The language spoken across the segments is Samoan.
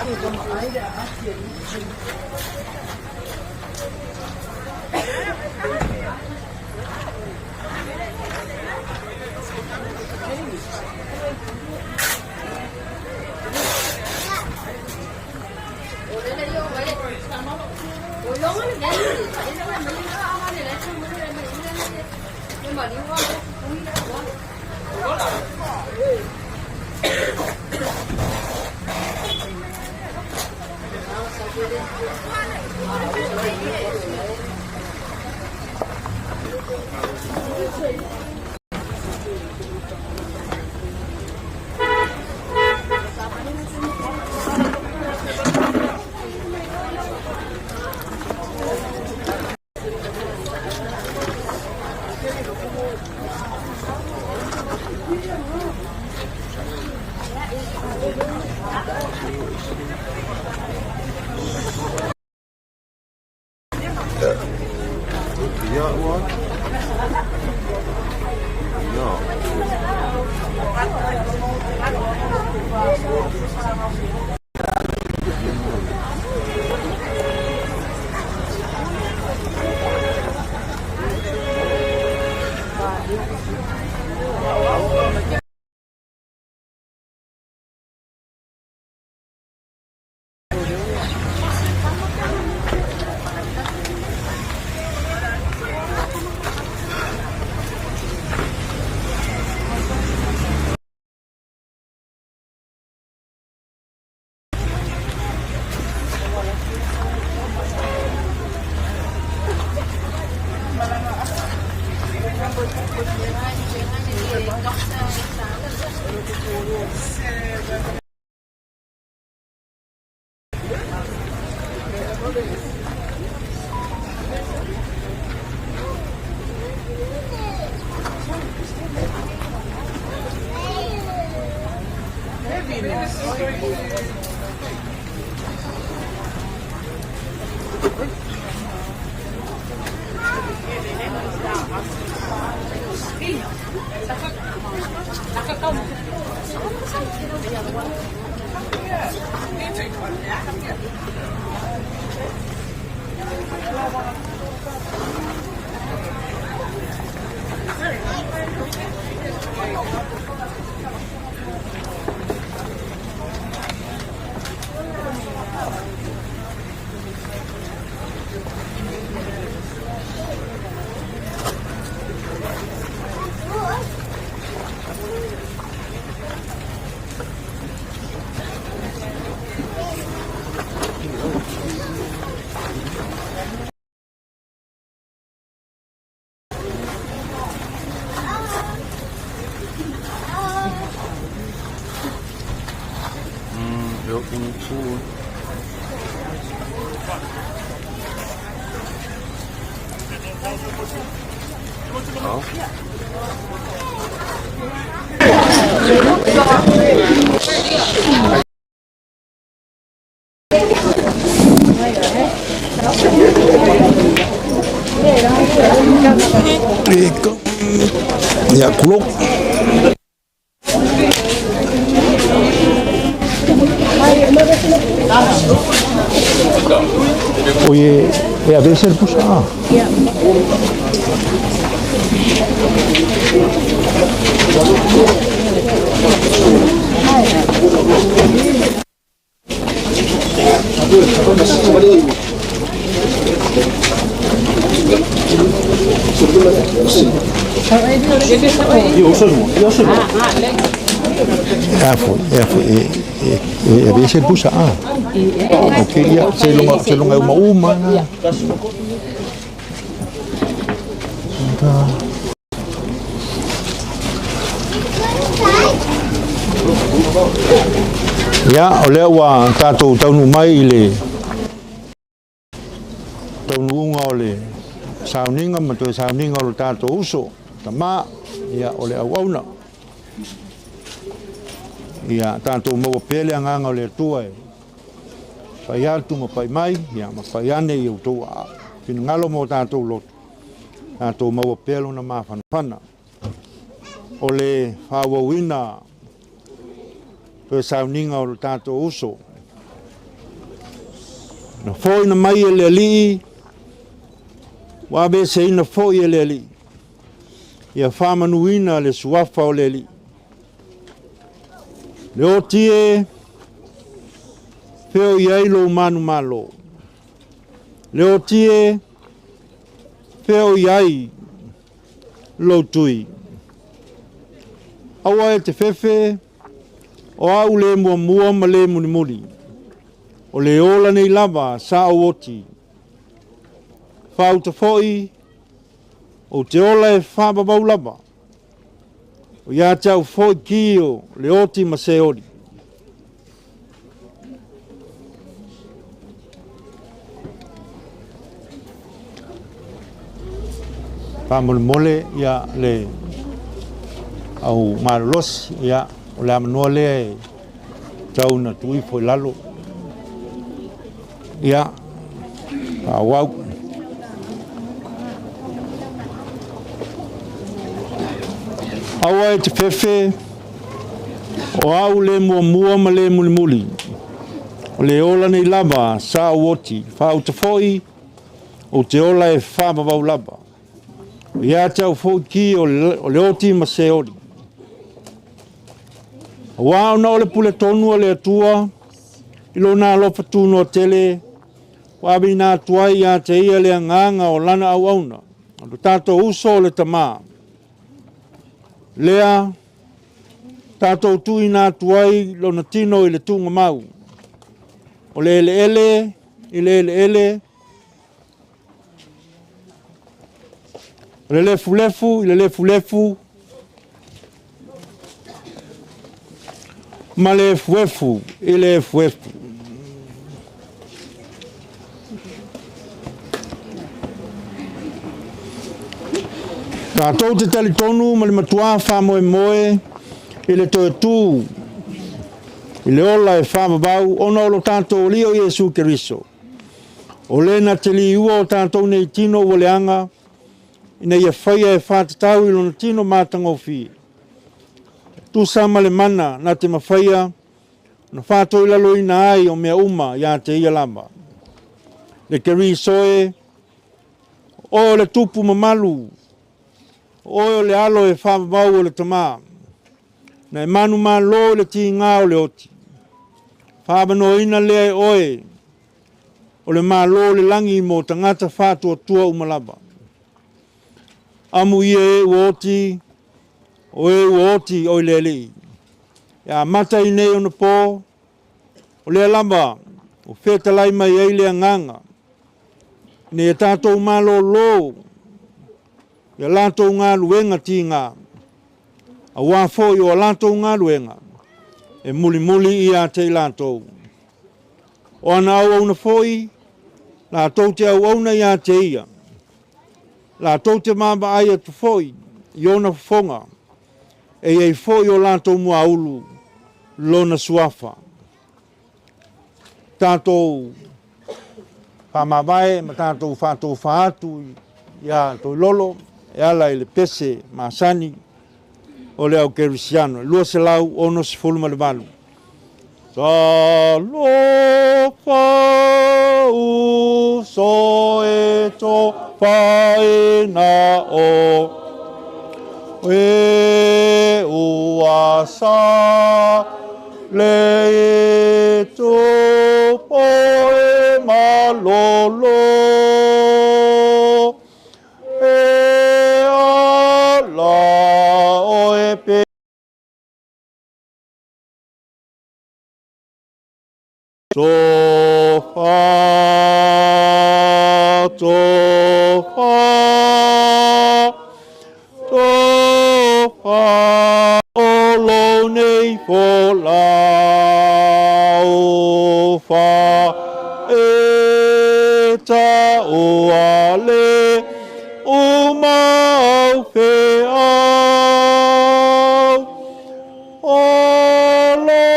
Irgendwo. Ia, kulou. Oi e aveese le pusa a. A foi, e foi, e, e, e aveese le pusa a. Okei, ia, seiloga, seiloga e umauma na. Ia, o lea ua tatou taunuu mai i le taunuuga o le sauniga ma toe sauniga o lo tatou uso, tama, ia, o le auauna. Ia, tatou maua pea le agaga o le Atua e pai atu ma pai mai, ia, ma pai ane i outou finagalo ma o tatou loto, tatou maua pea lona mafanafana. O le faaauauina toe sauniga o lo tatou uso, Na foina mai e le Alii, ua aveeseina foi e le Alii. Ia faamanuina le suafa o le Alii. Le oti e, fea o i ai lou manumalo? Le oti e, fea o i ai lou tui? Aua e te fefe, o au le muamua ma le mulimuli, o le ola nei lava sa ou oti. Faauta foi, ou te ola e faavavau lava, o ia te au foi ki o le oti ma Seoli. Faamolemole ia le au malolosi, ia o le avanoa lea e tau ina tuu ifo i lalo. Ia, faaauau. Aua e te fefe, o au le muamua ma le mulimuli, o le ola nei lava sa ou oti, faauta foi, ou te ola e faavavau lava. O ia te au foi ki o le oti ma Seoli. Aua ona o le pule tonu a le Atua, i lona alofa tunoa tele, ua aveina atu ai ia te ia le agaga o lana auauna, o lo tatou uso o le Tama. Lea, tatou tuuina atu ai lona tino i le tuugamau, o le eleele i le eleele, o le lefulefu i le lefulefu, ma le efuefu i le efuefu. Tatou te talitonu ma le matuā faamoemoe i le toe tū i le ola e faavavau ona o lo tatou Alii o Iesu Keriso, o le na te liua o tatou nei tino ua leaga, ina ia faia e faatatau i lona tino matagofie, e tusa ma le mana na te mafaia ona faatoilaloina ai o mea uma ia te ia lava. Le Keriso e, o oe o le tupu mamalu, o oe o le alo e faavavau o le Tama, na e manumalo i le tiga o le oti, faaavanoaina lea e oe o le Malo o le lagi mo tagata faatuatua uma lava. Amuia e ua oti, o e ua oti oi le Alii. E amata i nei ona po, o lea lava ua fetalai mai ai le agaga, ina ia tatou malolo i a latou galuega tiga, aua foi o a latou galuega e mulimuli ia te i latou. O ana auauna foi, latou te auauna ia te ia, latou te vaavaai atu foi i ona fofoga, e i ai foi o latou muaulu lona suafa. Tatou faamavae ma tatou faatofa atu ia Toilolo e ala i le pese masani o le au kerisiano 268. Talofa uso e tofaina o e ua sa le tupo e malolo e ala o e pe Tofa, tofa, tofa, o lou nei folau fa e taua le umau feau. O lo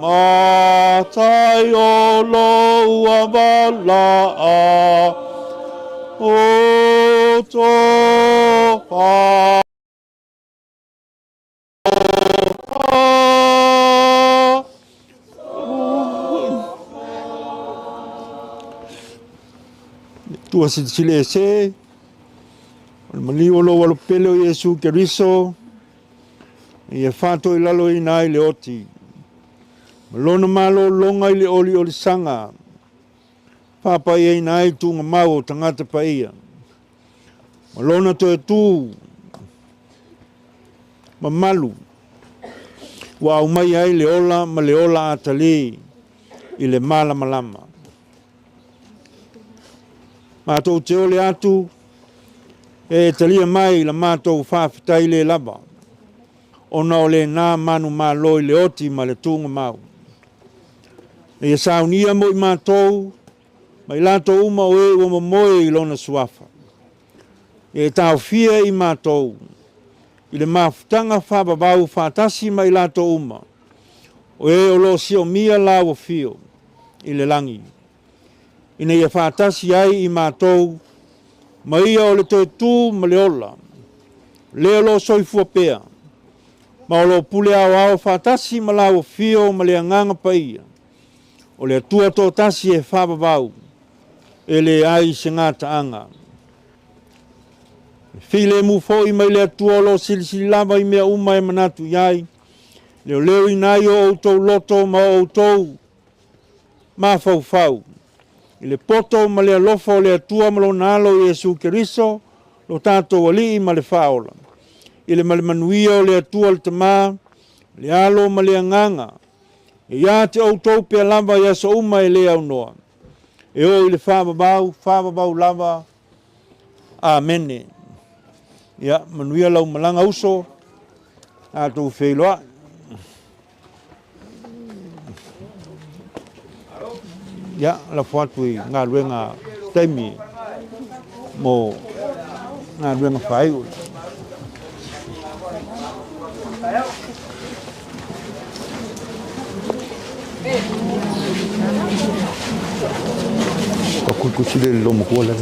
matai o lou avalaa, o tofa. Atua Silisili Ese, o le maliu o lou Alo pele o Iesu Keriso, ia faatoilaloina ai le oti, ma lona malologa i le oliolisaga, faapaiaina ai tuugamau o tagata paia, ma lona toe tu mamalu, ua aumai ai le ola ma le ola atalī i le malamalama. Matou te ole atu e talia mai la matou faafetai le lava, ona o lena manumalo i le oti ma le tuugamau. Ia saunia mo i matou, ma i latou uma o e ua momoe i lona suafa. Ia e taofia i matou, i le mafutaga faavavau faatasi ma i latou uma, o e o lo o siomia la ua fio i le lagi, ina ia faatasi ai i matou, ma ia o le toe tu ma le ola, lea o lo o soifua pea, ma o lo o pule aoao faatasi ma la ua fio ma le Agaga Paia, o le Atua toatasi e faavavau, e leai se gataaga. E filemu foi mai le Atua o lo o silisili lava i mea uma e manatu i ai, leoleoina ai o outou loto ma o outou mafaufau, i le poto ma le alofa o le Atua ma lona Alo Iesu Keriso, lo tatou Alii ma le Faaola, i le manuia o le Atua le Tamā, le Alo ma le Agaga, e ia te outou pea lava i aso uma e le aunoa, e oo i le faavavau, faavavau lava. Amene. Ia, manuia lau malaga uso, tatou feiloai. Ia, lafo atu i galuega taimi mo galuega faaiu. Pakuikusi le lomo kua le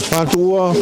Fatua.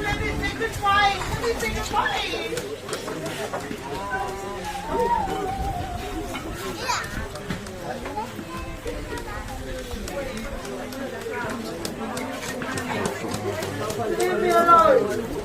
Let me say goodbye. Let me say goodbye. Leave me alone.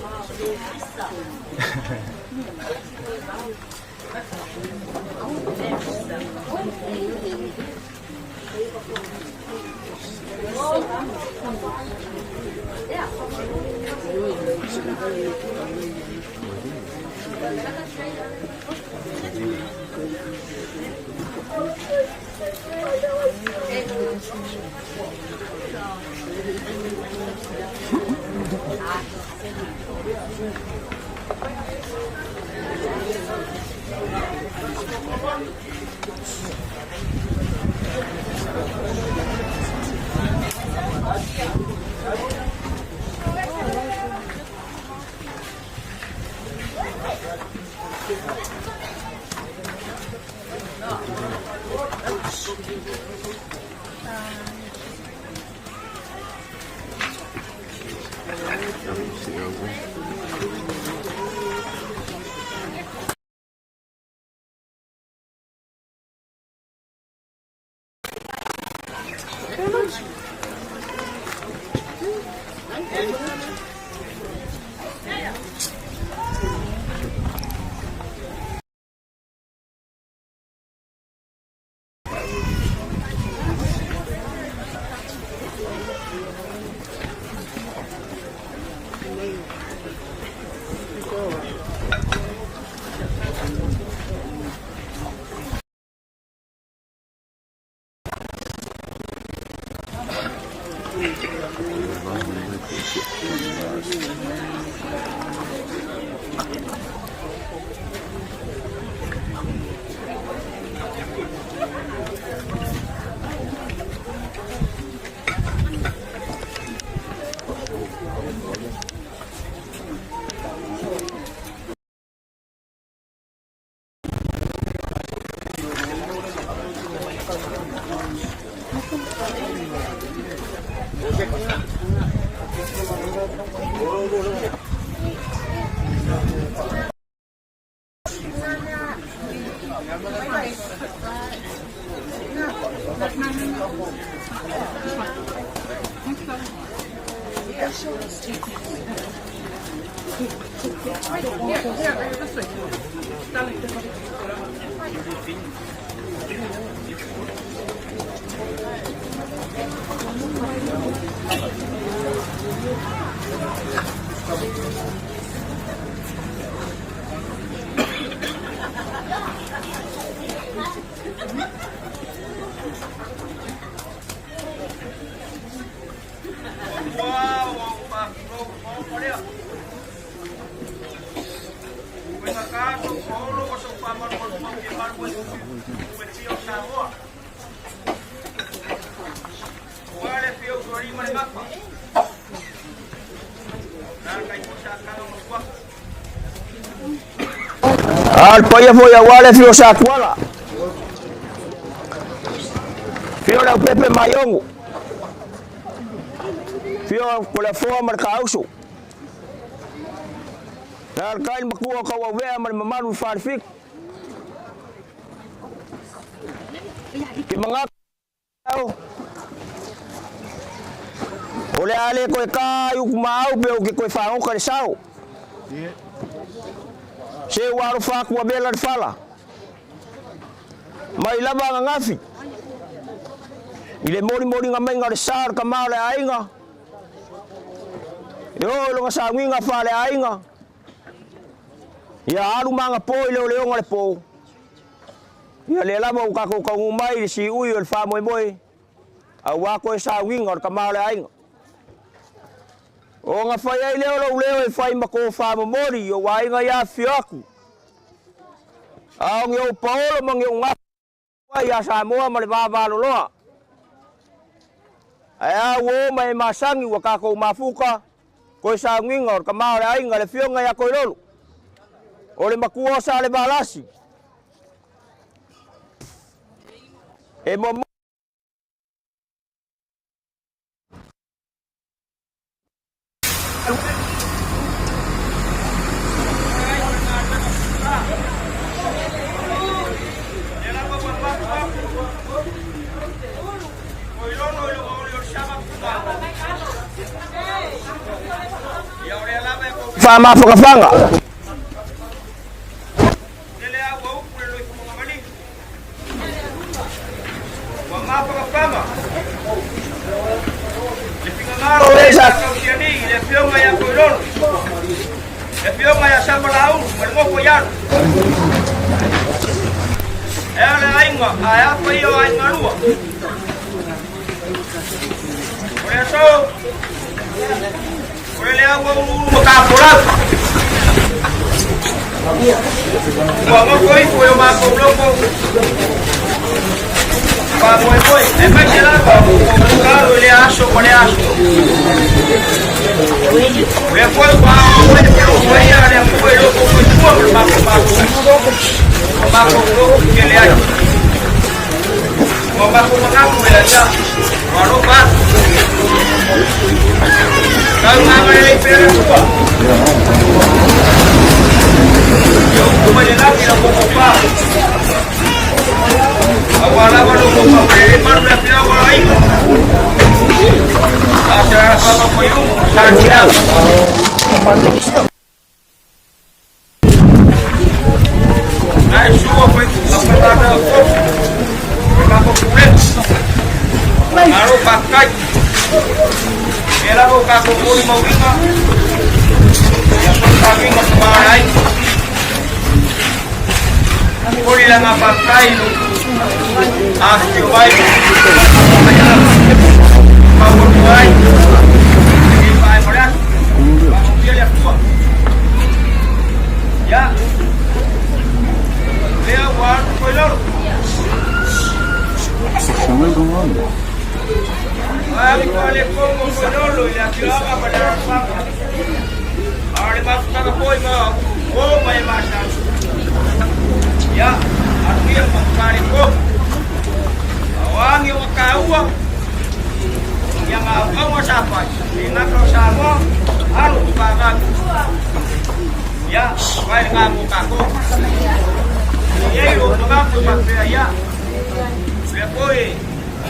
A le paia foi aua le afio o Satuala, afio Leaupepe ma Iogu, afio Toleafoa ma le Taauso, alaalatai le matua o Tauauvea ma le mamalu i Falefitu. Ke manatu O le a le toe ta i utumaau pe ou te toe fagota i le sao. Se ua alofa atu ua vela le fala. Mai lava ananafi i le molimoliga maiga o le sa o le tama o le aiga, e oo i lona sauniga faaleaiga, ia alu ma ana po i leoleoga o le po. Ia lea lava ua tatou taunuu mai i le siui o le faamoemoe aua toe sauniga o le tama o le aiga. Ona fai ai lea o lou leo e fai ma tofa momoli i ou aiga ia afifio atu, a o ni ou paolo ma ni ou gafa ai ia Samoa ma le vavaloloa. Ae a uo ma e masani ua tatou mafuta toe sauniga o le tama o le aiga le afioga ia Toilolo, o le matua o Salevalasi. E momoli. Faamafakafaga. Ua nofo ifo e o matou loko faamoemoe, aemaise lava o tatalo i lea aso ma lea aso. O lea foi ua aoaoa le paia a le Atua i lo outou soifua ma le matou mafuta, ma matou loko tele ai. Ua matou manatu e ia, ua alofa atu. Tau agalelei pea le Atua. Ia upu mai le lagi la outou tofa. Aua lava lo outou faapelele malu le afiaga o aiga. A se alafaga faiumu, sa tiau. Ae sua foi a faigata o tofu, e matou pulega. Malo faafetai. Lea lava ua tatou molimauina ia faafitaga sa maea ai. Momoli le agaga faafetai i lou afifio mai maualuga ai lenei vaega o le aso. Faamanuia le Atua. Ia, lea ua alu foi lolo. Alu kwa le kongo foi lolo i le afioaga ma le alafaga. A o le mafutaga foi ma o ma e masani. Ia, alu ia ma kare kongo. A o agi o taua, ia ngā auaunga sa fai, e ngata o Samoa, alo o whānau. Ia, whai ngā mō tākou. I ei o manatu ma pea ia. Lea foi,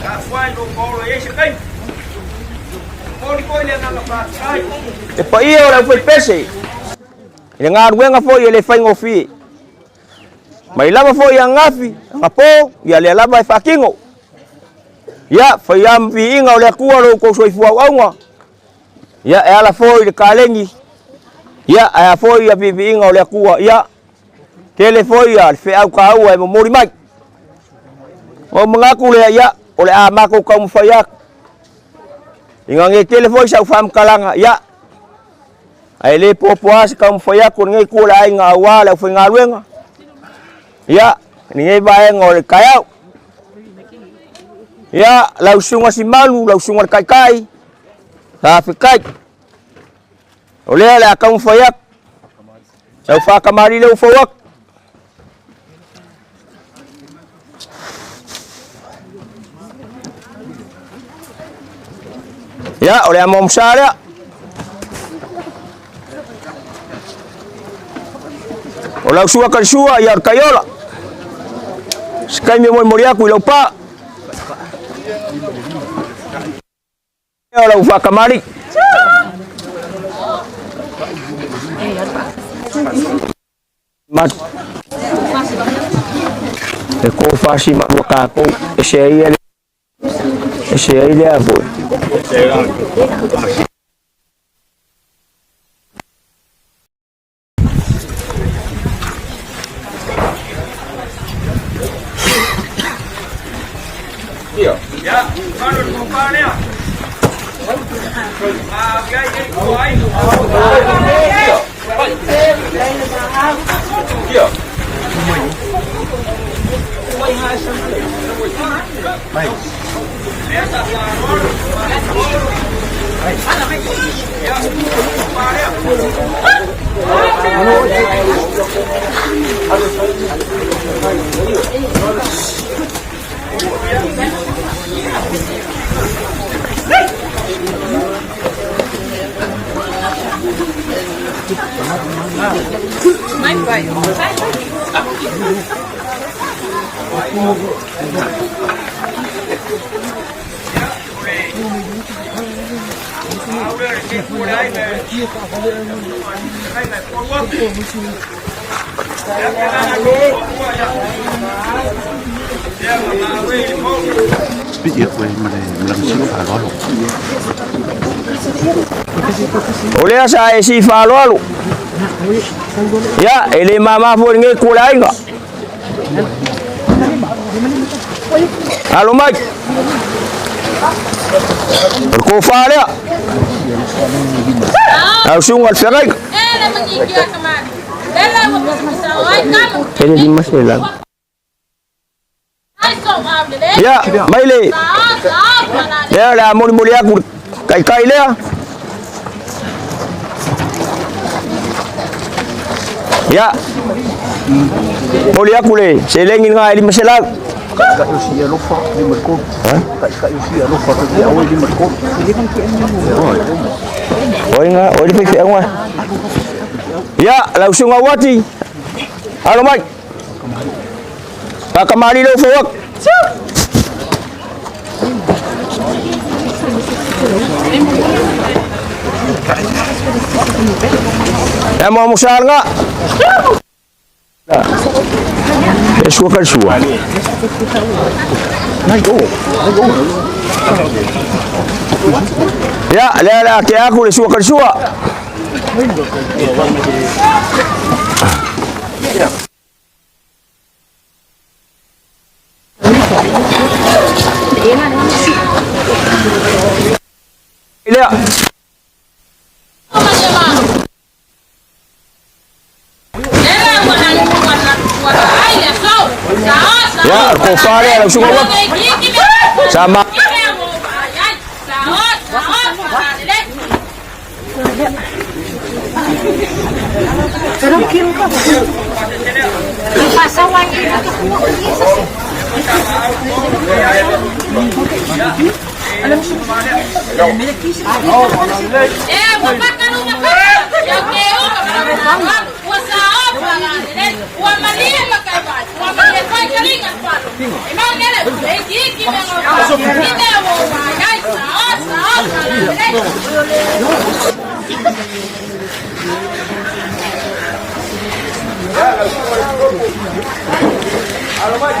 ka whai no paolo e se kai. Moni foi le agaga faafetai. Le paia o le aufaipese. I le galuega foi e le faigofie. Mai lava foi ananafi, anapo, ia lea lava e faatino. Ia, fai lava ma viiga o le Atua lo outou soifua auauna. Ia, e ala foi i le kalegi, ia, ae a foi ia viiviiga o le Atua, ia, tele foi ia le feau taua e momoli mai. Ona ou manatu lea, ia, o le a matou taumafai atu. Ina ne i tele foi sau faamatalaga, ia, ae le popo lava se taumafai atu o lenei itu o le aiga aua le aufaigaluega, ia, lenei vaega o le taeao. Ia, lau susuga Simalu, lau susuga i le Taitai, faafetai. O lea o le a taumafai atu, lau faatamalii lea ua fou atu. Ia, o le amoamosa lea. O lau sua kalisua, ia o le taiola. Se taimi e molimoli atu i lau pā. O lau faakamali. Mat. E ko fasi ma ua kākou. E se ai le. E se ai le a foi. Ia, manu le tofa lea. Ma ai ai ko ai. O lea sa e sii faaaloalo. Ia, e le mama foi lenei itu o le aiga. Alo mai. O le tofa lea. Lau susuga i le feagaiga. E le 500. Ia, mai le. Lea o le a molimoli atu le taitai lea. Ia, moli atu le seleni lena e 500. Oi nga, oi le faifeau ai. Ia, lau susuga Uati, alo mai. Fakamali lou fou atu. Ia mo musa nga. E sua ka sua. Ia, lea le a tea aku le sua ka sua. Lea. Ia, o le tofa lea lau susuga Uapu. Sa ma... Alo mai.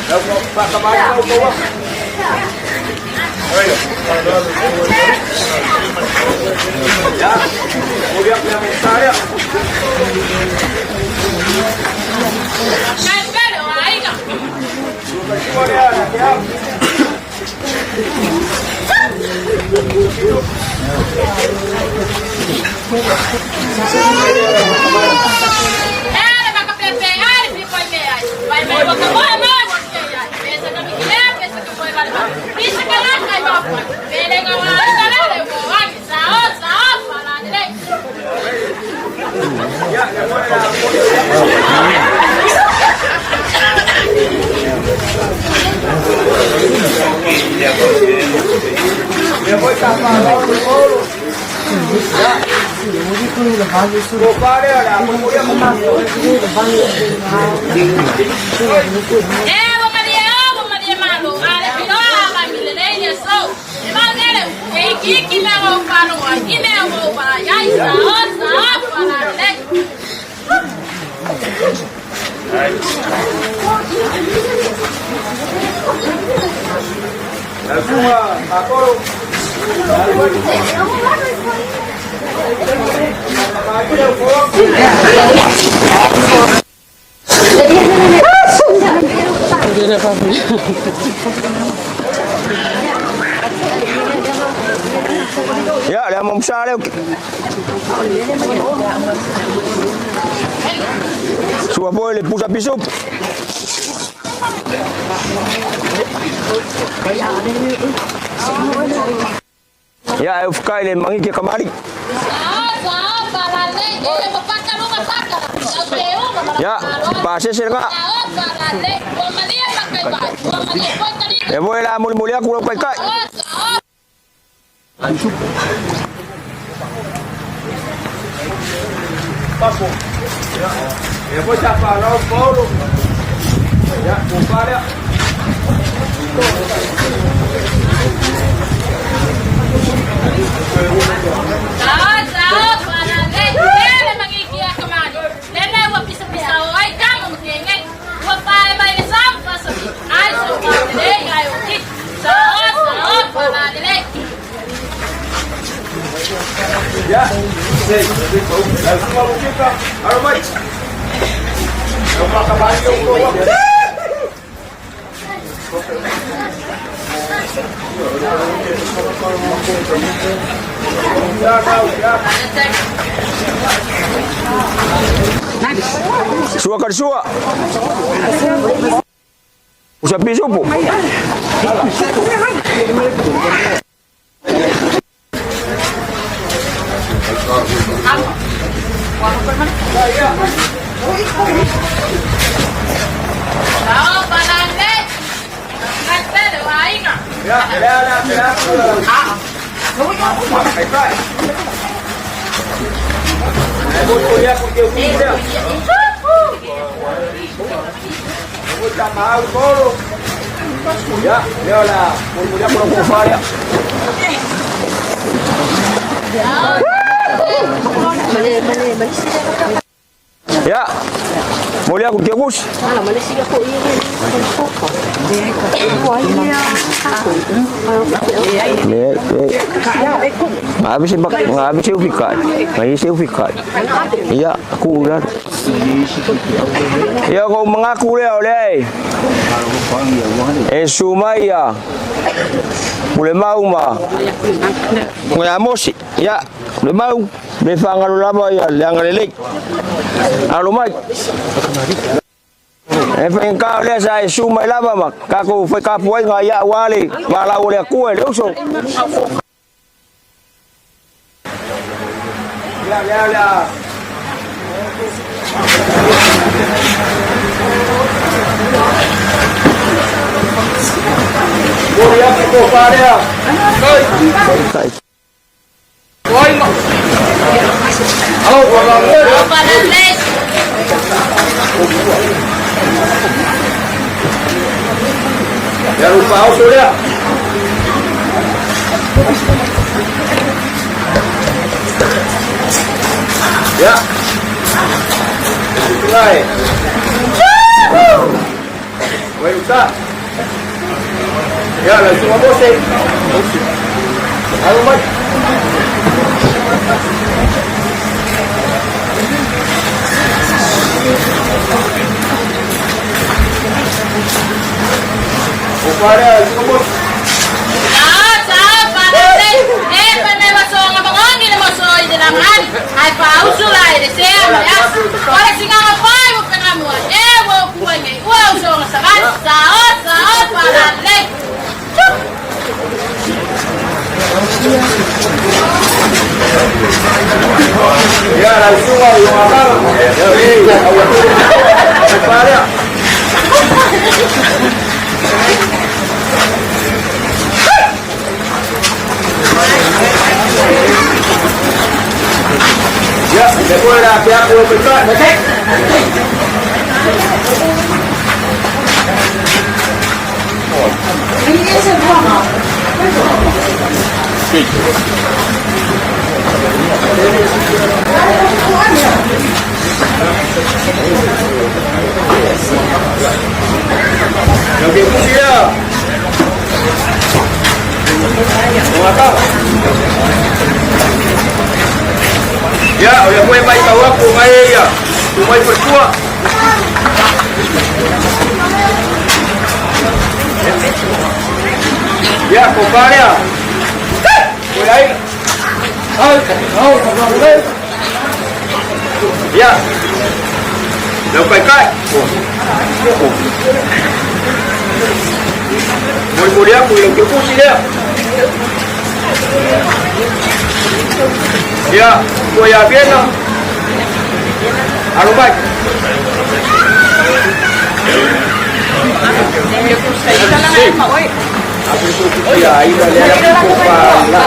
Lau whakamari lau kaua. Ya, mulia punya mustahil. Ya, le amo msale. Sua poi le pusa pisu. Ya, eu fikai le mangi ke kamari. Ya, pase serga. E voi la muli muli aku kai kai. E voi tapa lau paulo. Ya, kupare. Ya. Sei. Lau semua bukita. Alo mai. Lau whakamari lau kaua. Sua kali sua. Pusa pisu po. Ya, ya, ya, ya. Kai kai. E voi ya porque eu fiz. Vou chamar o coro. Ya, leo la murmuria por kupare. Ya. Boleh aku tikus. Le, le. Habis bak, habis eu ficar. Aí eu ficar. Ya, aku dah. Ya kau mengaku le oleh. Eh sumaya. Boleh mau ma. Ngai Ya, boleh mau. Le fangalo lama ya, le angalelek. Alo mai. E whainga kao lea sa e su mai lava ma kako whai kapu ai ngā ia wale wala o lea kua le uso. Ya, ya, ya. Mulia kupare. Kai. Oi ma. Alo, Ya lupa sudah. Ya. Tutugai. Oi usa. Ya, la sunga bose. Alo mai. O para sunga bose. Ya, la sunga yo ngakang. Eh, awak. Para. Ya, después la que hago lo Okey, kunci dia. Mengapa? Ya, oleh boleh bagi tahu aku mai ya. Tu mai berdua. Ya, kau ya. Kau lain. Ya. Lau kai kai. Boleh-boleh aku yang ke kursi dia. Ya, kau ya biar lah. Alo baik. Ya, ida le la copa la.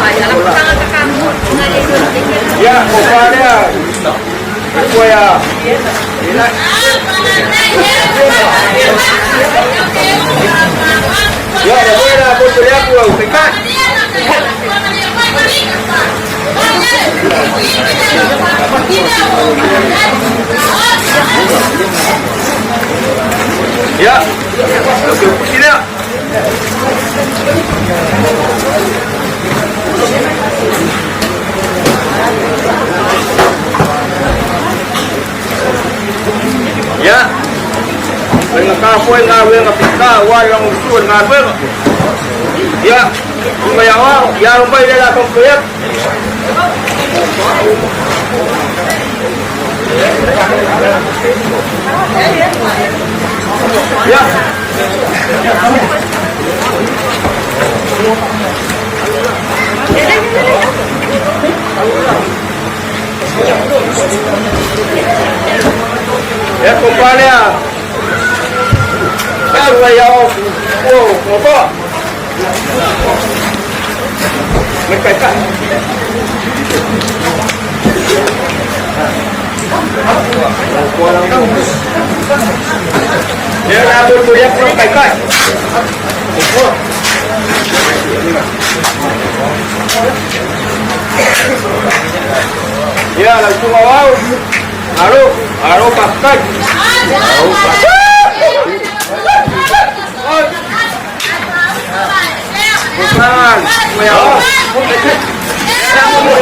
Ya, copa dia. Kau ya. Ya, dah boleh dah botol aku kau kai. Ya. Okey, kursi dia. Ya. Dengan kafoi ngawe ngapika walang usul ngawe. Ya. Kumayawa, ya rumbay lela kong kuyat. Ya. Ya, kumpare ya. Ya, ya, oh, ngopo. Mereka Ya, nak boleh aku kai kai. Ya, langsung awal. Aro, aro pakai. Bukan. Ya.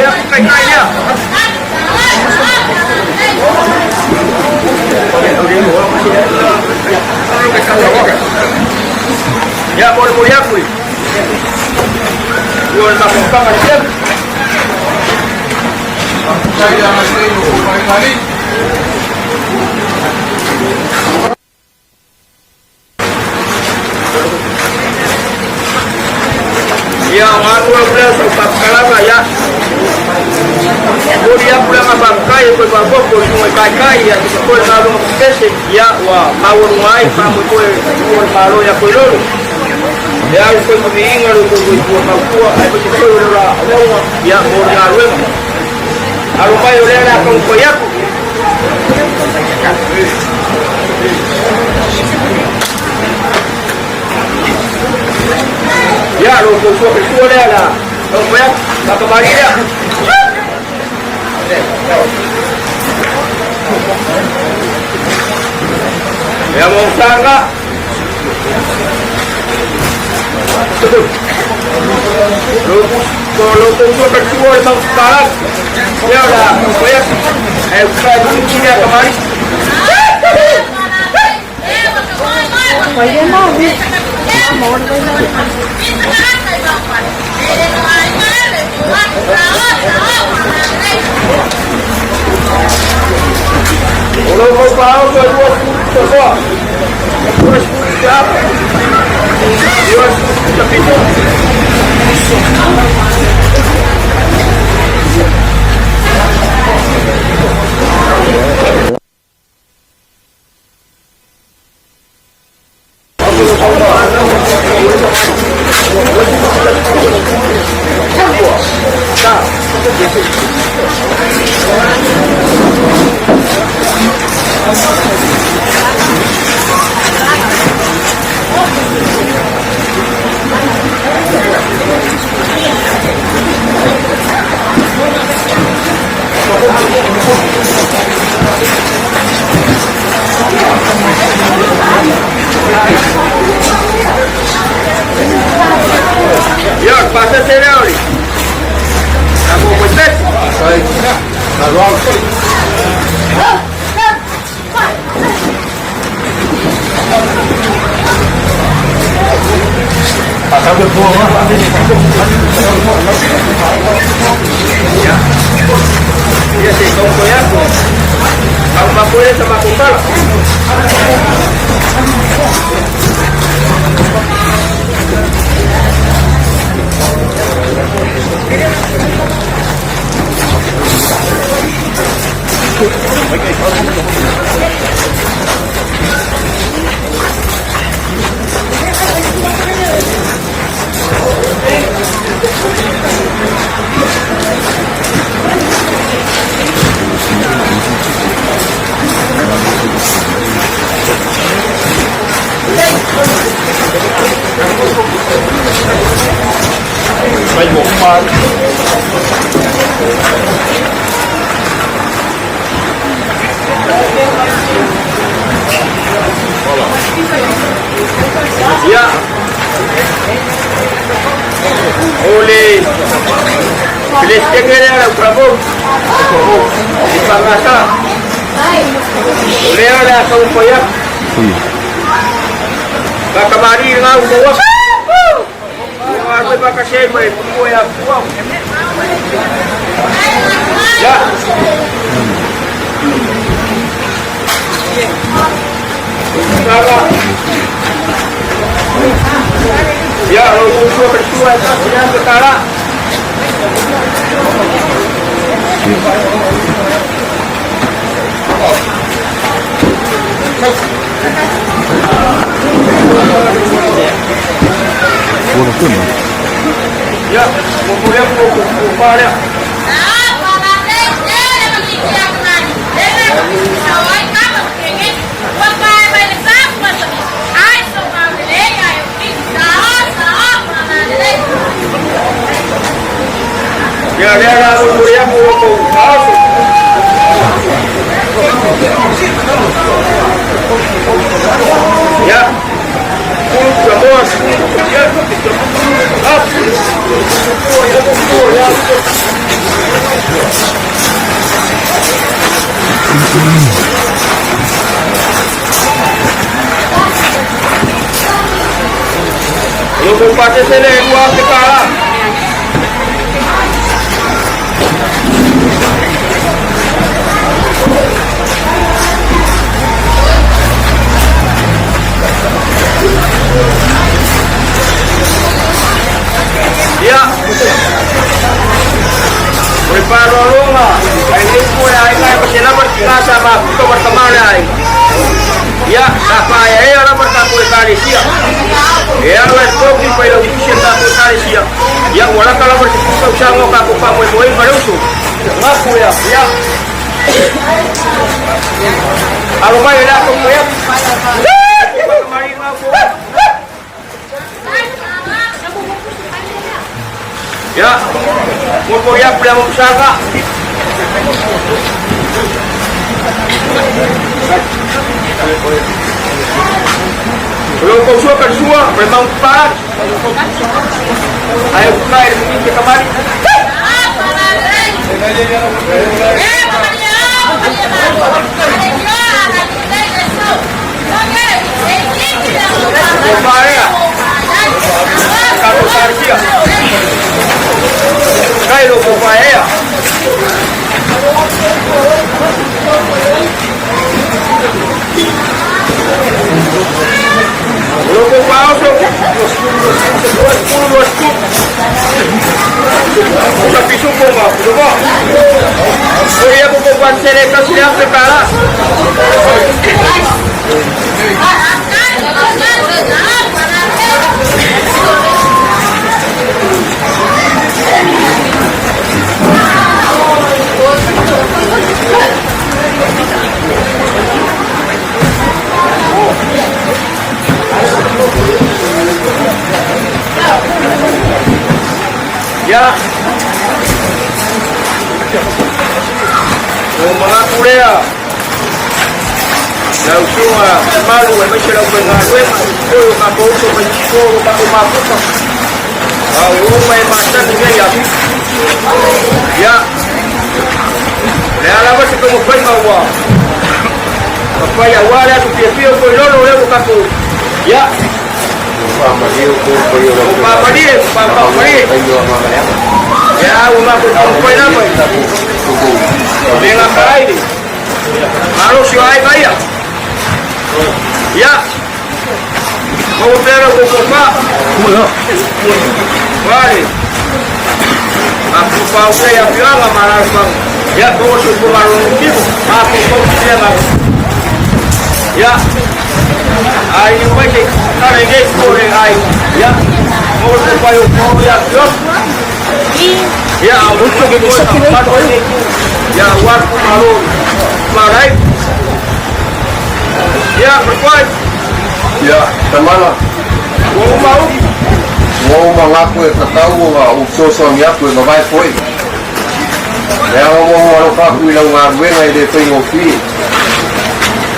Ya, kai kai ya. Ya, boleh boleh aku. Yo nak buka macam. Saya masih kali. Ya, aku pula sebab kalama ya. Kuria pula mabangkai ko babo ko sungai kai kai ya ko malo kese ya wa mawo mai pamu ko ko malo ya ko lolo. Ya ko ko inga ko ko ko ko ai ko ko la ya mo na ruema. Aro mai ole la con ko ya. Ya lo ko ko ko le la. Ko ya ba ka bari ya. Ia mo Ia, pasa se lea oli. Ako ko set. Ia se kau ko ya ko. Kau mapuele sa makumpala. Ia. Ole. Pilih lea lau prabo. I pangasa. O lea le a kau koia. Bakamari ngau mo. Wa koe bakase mai ko ya kuau. Ya. Sala. Ya, lo usul berdua itu sudah ketara. Ya, mau kuliah mau kumpul ya. Ya, ya, ya, mau kuliah mau kumpul. Ya. Puta, moço. Eu vou fazer esse negócio, cara. Ia. O le faaaloaloga ai nei pua e aiga e pase lava le tigā sa mafuta ma le tamā le aiga. Ia, sa faaeaea lava le tatou ekalesia. E ala e togi failautusi e le tatou ekalesia. Ia, ua lata lava le 10 tausaga o tatou faamoemoe ma le uso. Gafu ia, ia. Alo mai e le ato koe atu. Ya, mo ya pula mo saka. O lo kou sua ka sua, o le mau pa. Ai o kai le mimi ke kamari. O paea. Ka ko sarkia. Kai lo ko paea. O lo ko pao so. Duas puluh, duas puluh. Sa pisu ko ba? Ko ba? O ia ko ko pan sere ka sila sa kala. Ya. O mga kurea. Lau sunga malu e mai lau penga lue ma ko ka ko ko mai ko ka ko ma ko. Au o mai ma sa ni ya. Ya. Le ala ba se como fai ma wa. Papai ya wa le tu pie pie ko lolo le ko ka ko. Ya. O pa pa ni pa pa pa ni. Ya o ma ko ko fai na mai. Venga carai. Malo si ai vai. Ya. Vamos ver o papá. Vale. A pupa o que a piola marar Ya vamos a probar un tipo. A pupa o que va. Ya. Ai não vai ter cara ninguém corre ai. Ya. Vamos ver qual é o ya. Ya, muito que coisa. Ya, o arco malo. Marai. Ya, berkuat. Ia, tamala. Ua uma upu. Ua ou magaku e tatau ona ou fesoasoani atu e vavae fo'i. Leaga ua ou alofa atu i lau galuega e lē faigofie.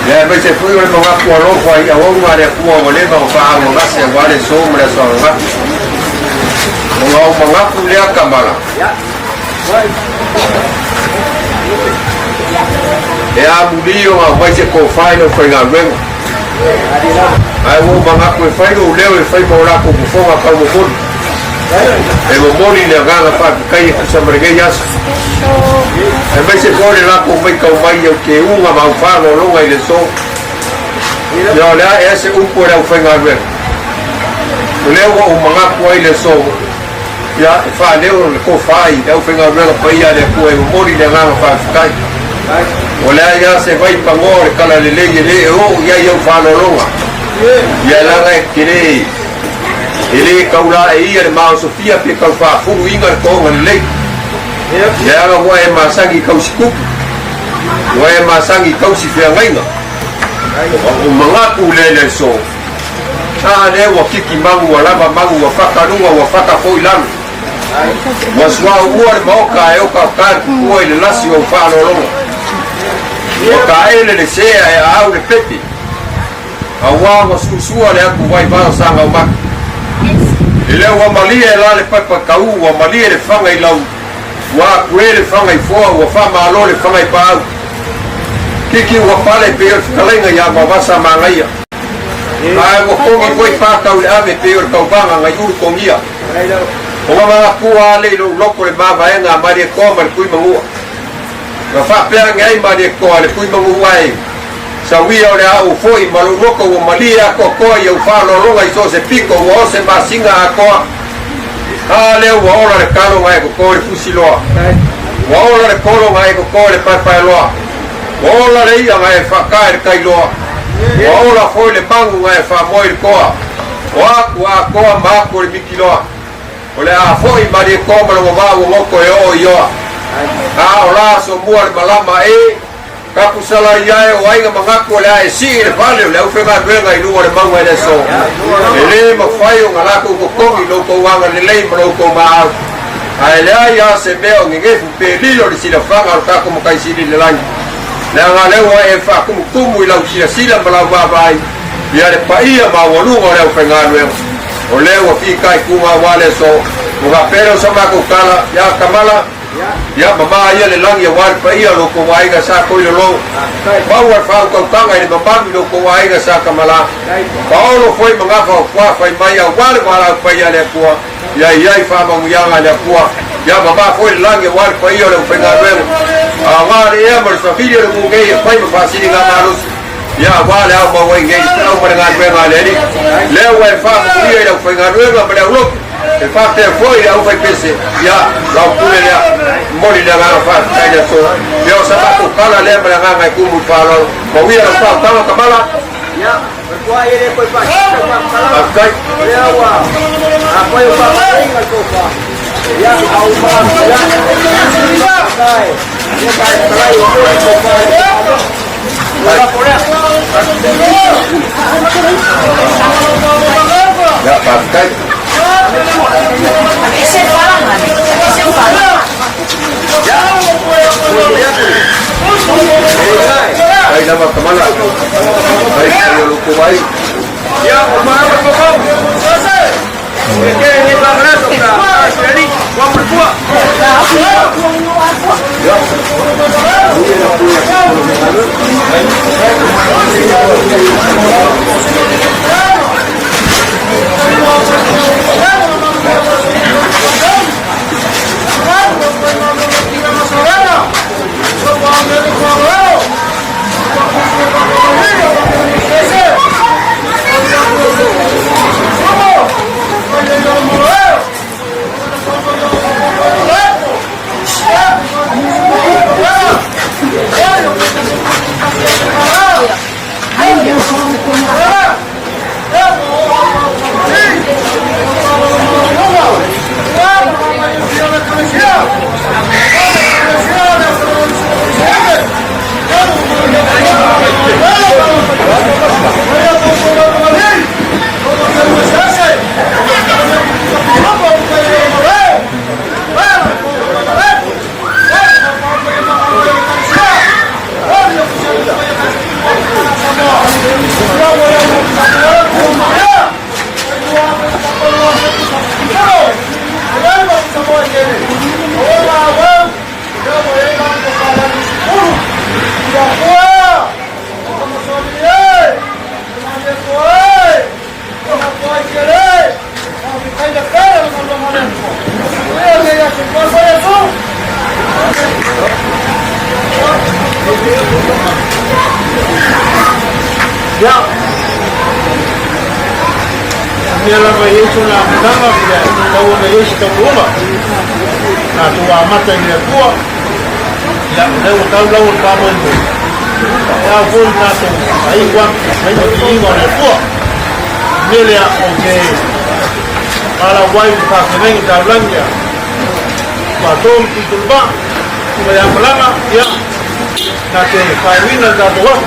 Ia aemaise foi o le magaku alofa i auauna a le Atua ua leva ona faaagogase auā le aso ma le aso ananafi. Ona ou manatu lea tamala, e amulī ona aumai se tofa i le aufaigaluega. Ae ua ou manatu e fai lou leo e fai ma o latou fofoga taumomoli. E momoli le agaga faafetai e tusa ma lenei aso. Aemaise foi o le latou maitau mai i au teuga ma au faalologa i le aso. Ia o le a ea se upu a le aufaigaluega? O lea ua ou manatu ai i le aso, ia, e faaleo le tofa i le aufaigaluega paia a le Atua e momoli le agaga faafetai. O le a ia se vai pagoa o le talalelei e lē oo i ai au faalologa, ia leaga e tele e lē taulā e ia le maosofia pe tau faafuluina le toga lelei. Leaga ua e masani i tausi tupu, ua e masani i tausi feagaiga. O manatu lea i le aso, a lea ua kiki magu, ua lava magu, ua fata luga, ua fata foi lalo. Ua suauu le maoka ae okaoka le pupua i le lasi o au faaaloaloga. Ua taele le sea e aau le pepe, auā ua suusua le atuvai vao sa gaumata. E lea ua malie la le paipa kaū, ua malie le faga i lau, ua akue le faga i foa, ua faamalo le faga i paau. Kiki ua pale pei o le fetalaiga iā Vaovasa Magaia. Ae ua kogi foi pātau i le ave pei o le tauvaga nai ulu kogia. O nga magatua ale i lou loko le mavaega a Malietoa ma le Tuimanua. Na faapea age ai Malietoa le Tuimanua e, Sauia o le a ou foi ma lou loto ua malie atoatoa i au faaaloaloga i so o se pito ua o se masina atoa. A lea ua ola le talo na e toto i le fusiloa. Ua ola le kolo na e toto i le paepaeloa. Ua ola le i'a na e faaka i le tailoa. Ua ola foi le magu na e faamoe i le toa. O aku atoa ma aku o le mitiloa. O le a foi Malietoa ma lona vaa ua goto e oo i oa. A o la somua le malama e Kapusala ia e o aiga manatu o le a e sii le fale o le aufaigaluega i luga o le mauga i le aso. E lē mafai ona latou totogi lo outou agalelei ma lo outou maau. Ae leai lava se mea o gegefu pe lilo le silafaga o le tatou Matai Sili i le lagi. Leaga lea ua e faatumutumu i lau silasila ma lau vaavaai Ia le paia maualuga o le aufaigaluega, o lea ua fitaituga aua le aso. Ua faapea lea o sa matou tala, ia Kamala, ia mama ia le lagi aua le paia o lo outou aiga sa Toilolo. Maua le faautautaga i le mamalu i lo outou aiga sa Kamala. Paolo foi ma gafa o tua fai mai aua le valaau paia a le Atua. Ia i ai faamanuiaga a le Atua. Ia mama foi le lagi aua le paia o le aufaigaluega. Aoga le ea ma le savili o le nuu nei e fai ma faasiliga malosi. Ia aua le ao mau ai nei le feau ma le galuega a le Alii. Lea ua e faamanuia i le aufaigaluega ma le aulotu, e faapea foi i le aufaipese. Ia, lau pule lea, momoli le agaga faafetai i le aso. Ia o sa matou tala lea ma le agaga e tumu i le faaaloalo. Mauia lau faautaga Kamala. Faafetai. Ia, faafetai. Faafetai lava Kamala. Faafetai i o lo outou ai. Ia, mea lava e i ai sona amataga, ia tatau ona i ai se taunuuga. Tatou amata i le Atua, ia, o lea ua tau lau o le faamoemoe. E ao foi ona tatou faiu atu i le viiga o le Atua. O le mea lea ou te valaau ai i le faafeagaiga taulagi ia Tuato ma Tuituluvaa, Susuga ia Malaga, ia, na te faaiuina le tatou aso.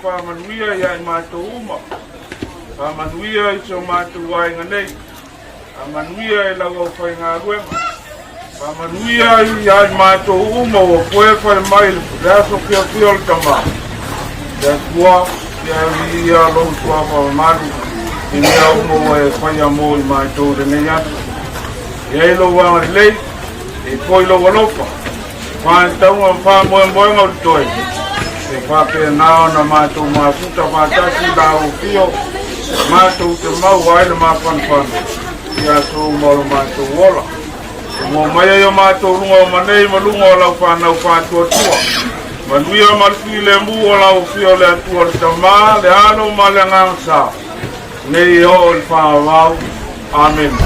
Faamanuia ia i matou uma. Faamanuia i si o matou aiga nei. Faamanuia i lau aufaigaluega. Faamanuia ia i matou uma ua foe fai mai le aso fiafia o le Tama. Le Atua, ia viia lou suafa mamalu. i mea uma ua e faia mo i matou i lenei aso. E i ai lou agalelei, e foi lou alofa, faatauga ma faamoemoega o totoe, e faapena ona matou mafuta faatasi i la afio, matou te maua ai le mafanafana i aso uma o lo matou ola. Ua mai ai o matou luga o manei ma luga o lau fanau faatuatua. Manuia ma le filemu o lau afio o le Atua le Tama, le Alo ma le Agaga Sa, nei e oo i le faavavau. Amene.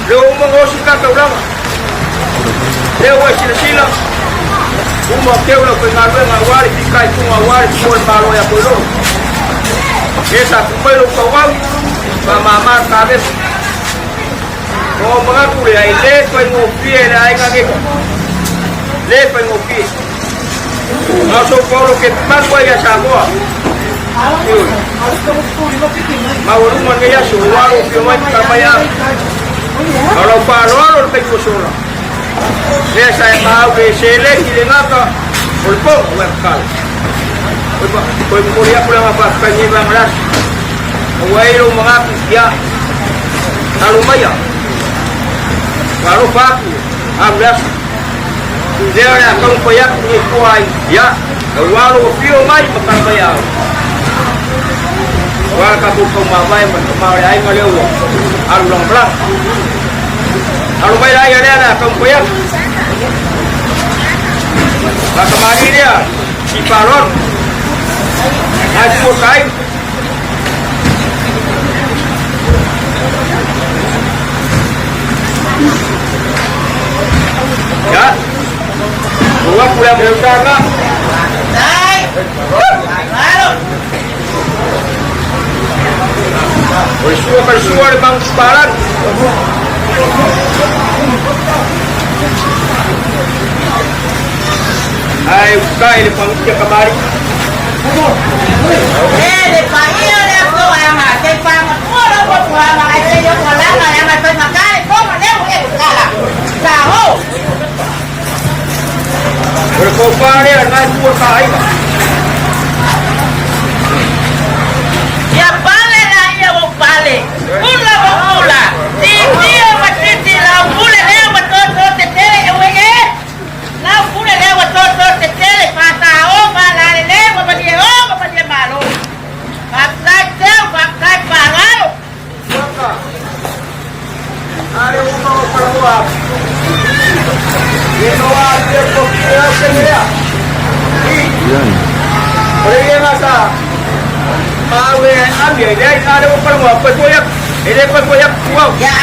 Leo uma gosi ka taulanga. Leo ua silasila. Uma keu lau faigaluega auā le fitaituga auā le tua o le Malo ia Koilolo. E sa tumai lou tauau, faamāmā le kavesi. Ona ou manatu lea, e lē faigofie le aiga nei. Lē faigofie. Na o sou paolo ke malu ai ia Samoa. Ioe. Maualuga lenei aso, ua alo afio mai ma tala mai a. A o lau faaaloalo le taimi ua sola. Lea sa e maau le seleni i le gata o le pono ua e tatalo. Toe momoli atu le agaga faafetai i lenei vaega o le aso. Ua i ai lou manatu ia alo maia. Ua alofa atu alu le aso. Lea o le a taumafai atu nei tua ai ia ua alo afio mai ma tala mai au. Ua le tatou taumavae ma le tama o le aiga lea ua alu lana malaga. Alo mai la ia lea le a taumafai atu. La tamalii lea si faaaloalo. Nai tua ka aiga. Ya. Ua atu lea mo taga. O le sua ka le sua le magu palagi. Ae utai le pagutia kamali'i. E le paia o le Atua e aga te whangatua lau mapuaga ai te io kalanga e aga te makare koma leu e kala. Ka ho. O le tofa lea lena e tua ka aiga. Ia pale la ia o pale, pula o pula, titi o titi lau pule lea ua toto te tele e ue e. Lau pule lea ua toto te tele pata o malale le ua malie o ua malie malo. Faafetai teu, faafetai faaaloalo. Waka. Ale uma o Falaoa. Ia noa atu e ko ki au ke lea. I. O le ia sa mau e ami ai le ale o Falaoa koe koe atu. E le koe koe atu tu au. Ia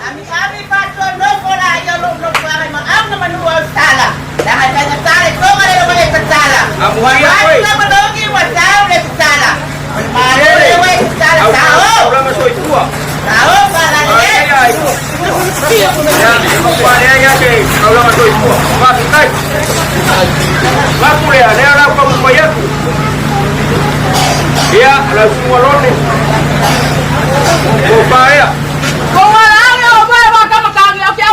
Ami ami pa to no ko la ia lo no ko ai ma am na manu au sala. La hai pa sala ko ma le ma le sala. Amuhai a koe. Ma no ki wa tau le sala. Ma le wa sala Au sa au o. taulanga soifua. Sa o pa la le. Ai ai. Ia, pa lea ia se taulanga soifua. Faafetai. Mapu lea, lea lau taumafai atu. Ia, lau susuga Lone. Tofa ea. Ko ngā rāngi o moe wā kama kāngi au ki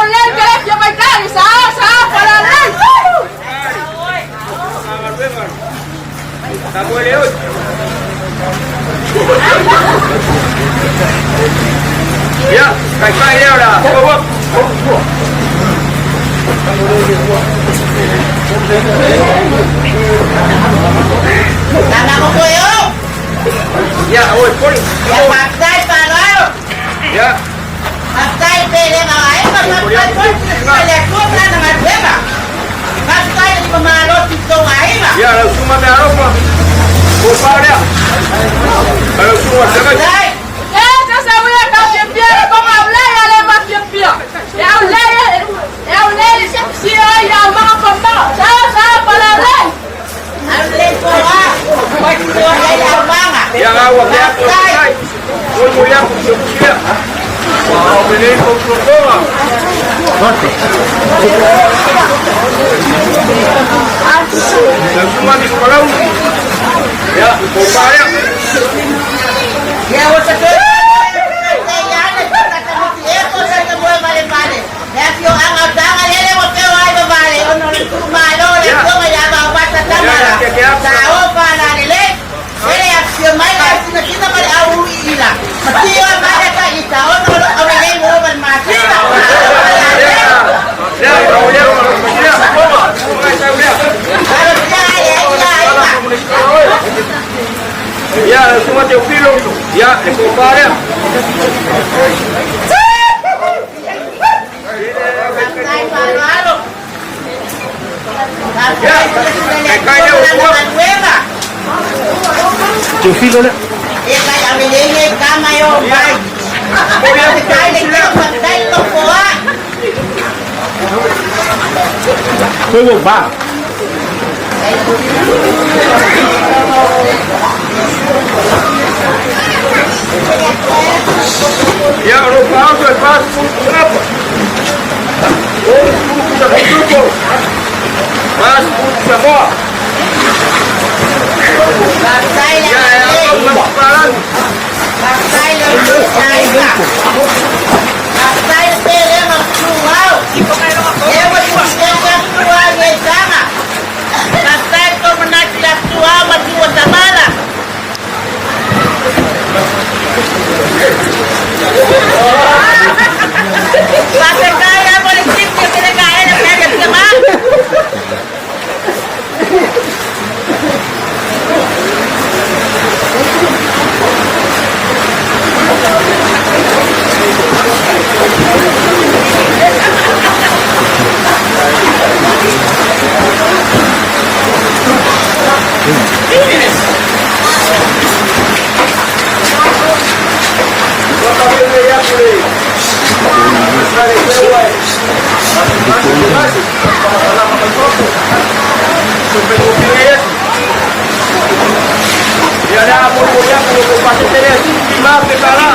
Ia, taitai lea o le a fou atu. Ia, oi, poli. Ia faafetai faaaloalo. Ia. Faafetai pele ma aega, faafetai foi le Atua ma lana galuega. Faafetai le limamalosi i tou aiga. Ia, lau susuga mea alofa. Ua pao lea. Lau susuga feagai. Faafetai. Alu le poa, ua ai le aumaga. Ia, ua ke atu. Faafetai. Oi, mo ia, se kusia. Ua o nei fautuaga. Lau susuga ni palau. Ia, ua pao lea. Ia ua ta toe ia ane ta ta miti e ko sa ta moe vale vale. Le afioaga o taga lele ua peo ai vavale ona o le tuumalo le afioga ia Vaovasa Tamara. Sa ofa la lelei. Ele afio mai le ausinatina ma le auuiila. Ma tio mai le taita ona o loo aulelei mo ma le masina. Lea, lau lea, lea, tau lea. Alosia ai e ia aiga. Ia, lau susuga Teofilo. Ia, le tofa lea. Faafetai faaaloalo. Faafetai silasila le Atua ma lana galuega. Teofilo lea. E kai aulelei e kama e o mai. Faafetai le kilo, faafetai le tofoa. Foi o ba. Ia, o lou faaoso e 40 tusaga. 30 tusaga tupo. 40 Samoa. Faafetai le Ia, e agalelei. au ma palan. Faafetai le aiga. Faafetai le pelega o tuau. E ua tuusia tuau i taga. Faafetai le manatu ia tuau ma tua tamala. Faafetai amo le tipi o kele ka ele pele tia ma. Ia lea mo mo ia mo mo pasetele lima pe pala.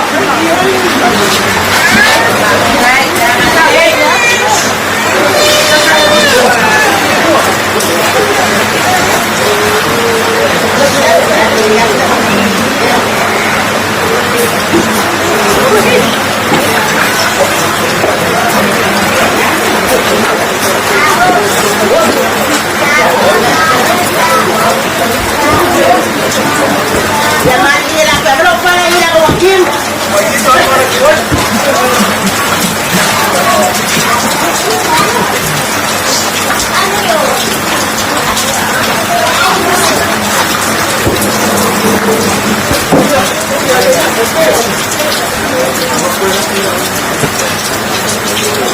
Ia mali la pe lo pa ila ko wakil.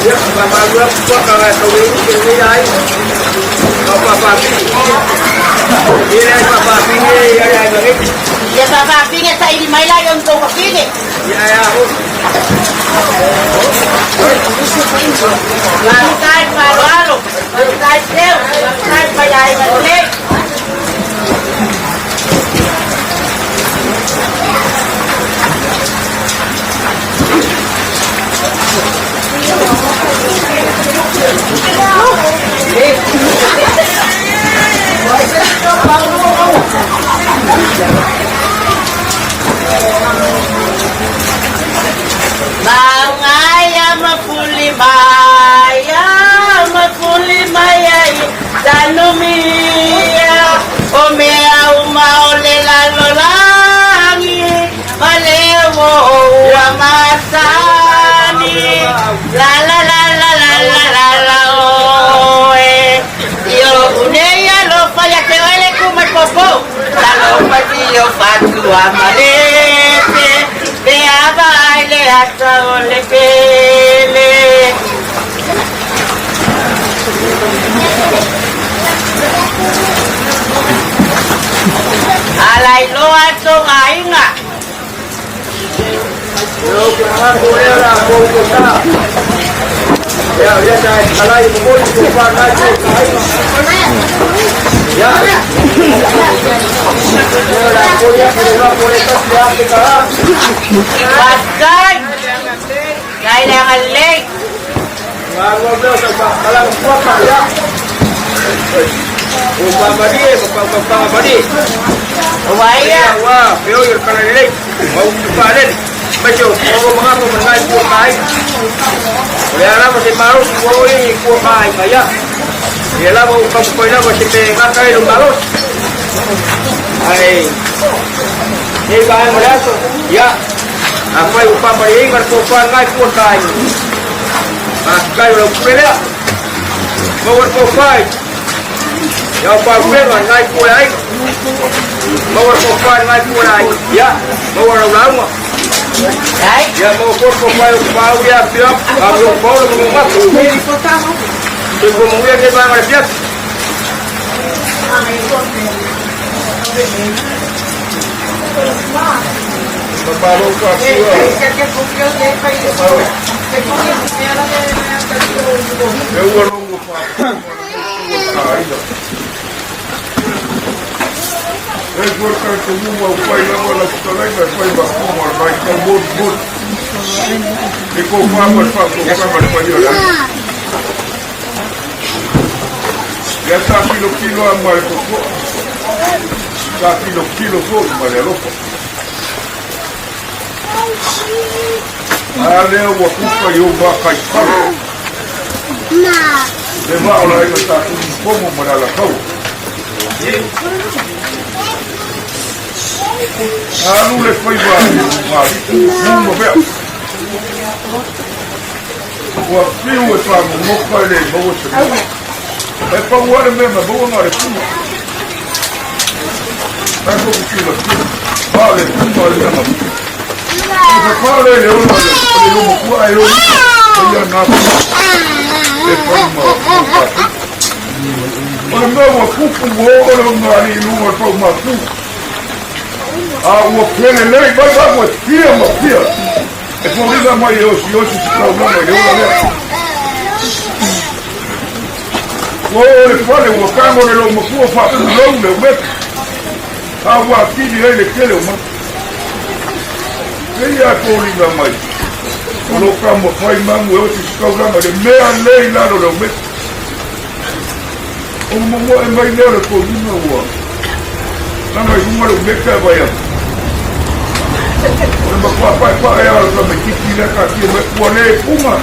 Ia, ma ma lua kwa ka ka we ke we ai. Ka pa pa pi. Ia ai pa pa pi ia ia ia ngi. Ia pa pa pinge sa ili mai la yon to pinge. Ia ia ho. Faafetai faaaloalo. Faafetai teu. Faafetai faiaiga lelei. Maungaia mafuli maya mafuli maya tanumia. Tuamalete, le ava ai le ata o le pele. Alai loa tonga inga. Pascal, kailangan late. Waya. Ay, E fua ka te uma o pai lava la futalenga e fai ma kuma o mai tau motu motu. E ko wha ma wha ko wha ma wha ia la. Ia tā kilo kilo a mai ko Tā kilo kilo fo ma le alofa. A lea ua kuka i o mā kai kalo. Le maa o la inga tā kuni pomo ma le alakau. Alu le faiva i ma mea. Ua fiu e whangomoka e le maua se mea. E pau ale mea ma maua ngā le puma. Ai ko ku kila kila. Pa le puma le anga. E pa le le ona le le loma kua ai lo. O ia nā puma. E pai ma ma. O le mea ua kupu ua o le ngā ni lunga pau ma ku. A ua pele lei mai mai ua tia ma tia. E fōriga mai e osi osi si kau lama i le ola lea. Ua o le fale ua kango le lou makua whaapulou le umeka. A ua kini ai le kele o mata. Kei a fōriga mai. O lo ka mo whai mangu e osi si kau lama le mea lei lalo le umeka. O mo e mai leo le kōhina ua. Langa i runga le umeka e vai atu. O le makua pai pa e ala ka me kiki le ka ki me ua le punga.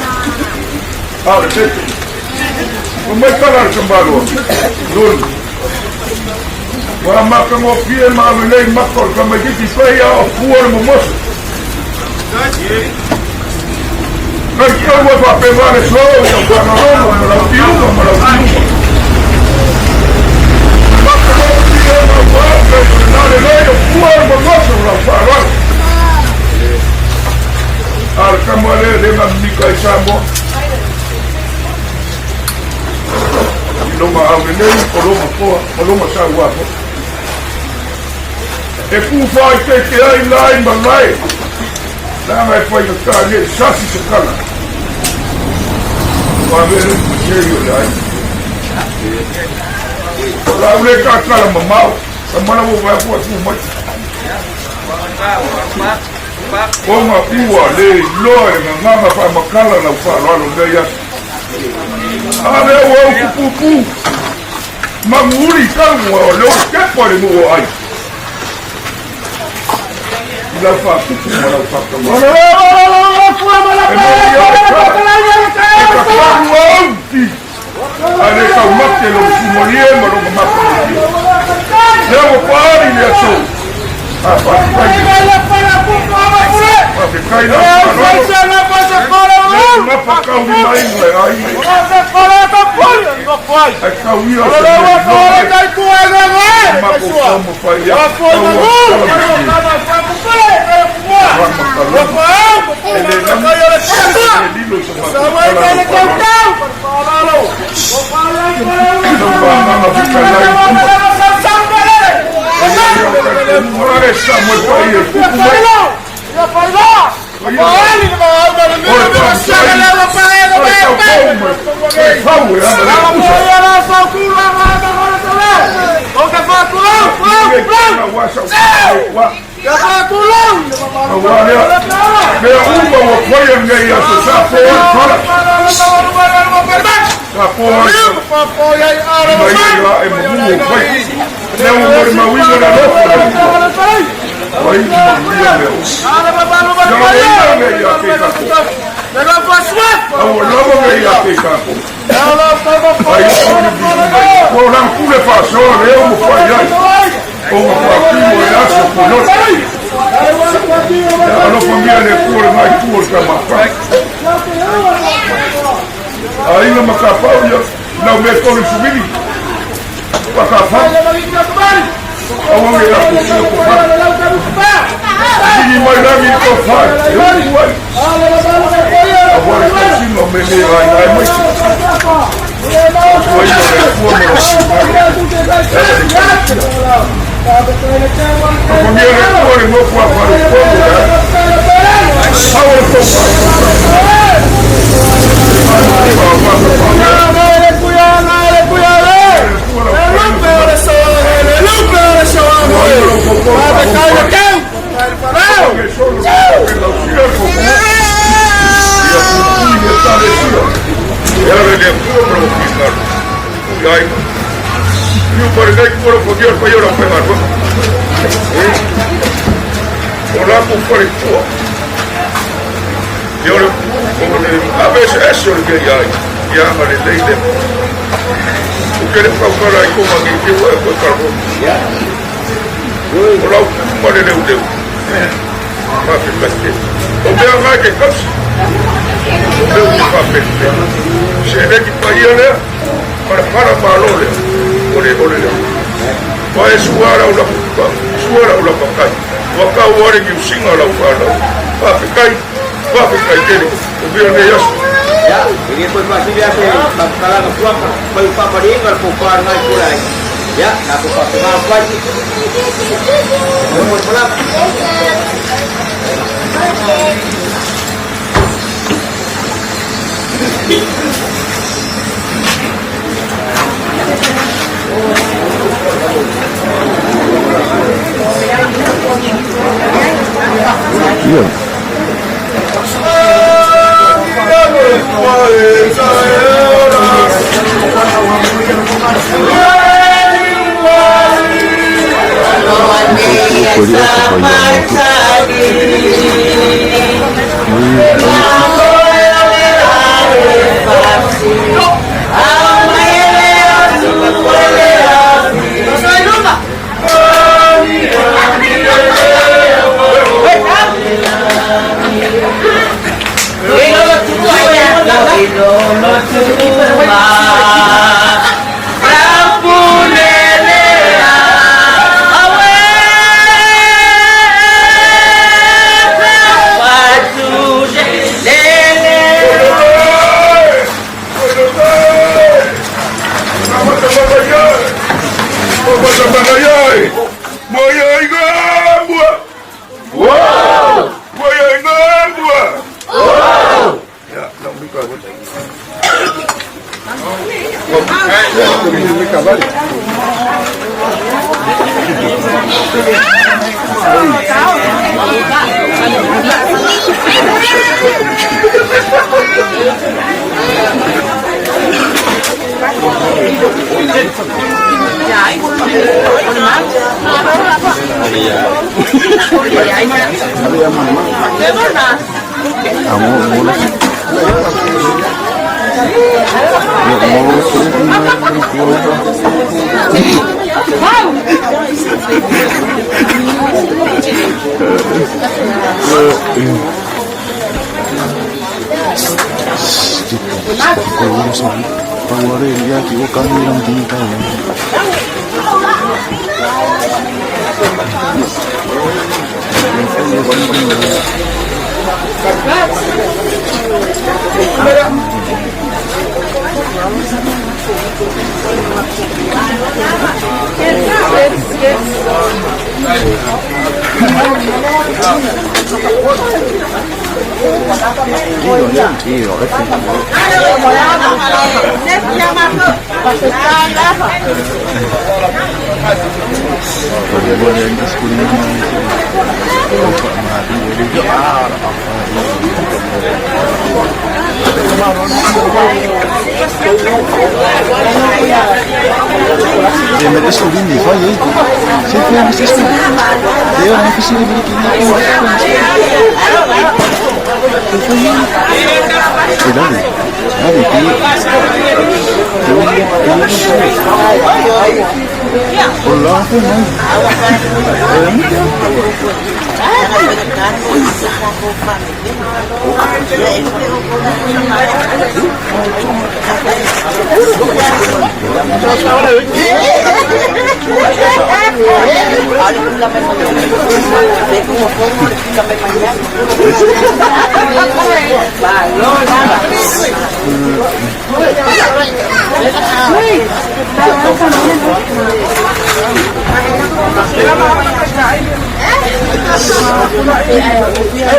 A le tete. O mai kala le kambalo. Lulu. Wa maka ngo pie ma le lei maka o ka mai kiki pai a o pua le momoso. Kai kau e wha pe wale so i au whangaroma ma lau tiunga ma lau tiunga. Maka ngo pie ma wha pe o le nale lei o pua le momoso o lau whaararo. A le kama le le nga mika i Samoa. I longa au le nei, o longa koa, o longa sa ua po. E ku whai te te ai lai ma lai. Langa e whai ka ne sasi se kala. Wā me le te o le ai. La ule ka kala mamau. Ka mana wo wā pua tu mai. O ngā pua le loa e ngā nganga wha makala na wha loalo mea ia. A lea ua au kupupu. Mangu uri kau o leo kepa le mua ai. I lau whātupu ma lau whakama. E mai ia e ka. E ka karu au ti. A le kau mate lo sumarie ma lo maka ni. Lea ua paari le aso. A whakakai. Whakakai la whakaloalo. Le mapa kau ni mai ngai ai mai. Ai kau ia se mea. matou taumafai E le lagi, e le lilo i sa matou tala lau faaaloalo. Lau faaagaga fetalai uma. Ora e sa mo e pai e kuku mai. Ora pa ora tau pau mai. E fau e ana le pusa. Ua sa ua. Aua lea. Mea uma ua faia nei aso sa po ai fala. Sa po ai. Mai ai la e mamu o fai. Lea ua mo le mauiga na lofo le uma. Ai manuia mea uma. Ia ina nei a ke kako. Aua lava nei a ke kako. Ai o ni ko lang pule faasoa lea ua fai ai. O nga whākiwa e aso ko loto. Ia alofa mia le kua le ngai kua le kamapa. A inga ma ka pau ia, nau me kori sumini. Pa ka whau. Aua nge la ko sia ko whau. Sigi mai rangi ko whai. E uku ai. A ware kausina me me ai ai mai. Ua ia le kua ma Ako mia le kua le ngofu a whare kua mo le. Hau e tō whai. O le mea ia ia anga le lei le. O ke le whaukara i konga ki te ua e koe karho. O lau kuma le leu leu. Whawhekate. O mea ngai ke kausi. O mea o te whawhekate. Se le ki paia lea, para para malo lea. O le ole lea. Wa e suara o la kuka, suara o la pakai. Wa ka uare ki usinga lau whanau. Whawhekai, whawhekai tele. O mea nei aso. Ya, ini pun pasti biasa. Kalau nak puak, pai papa dia kalau puak ngai pulai. Ya, nak puak tengah pagi. Nomor pelak.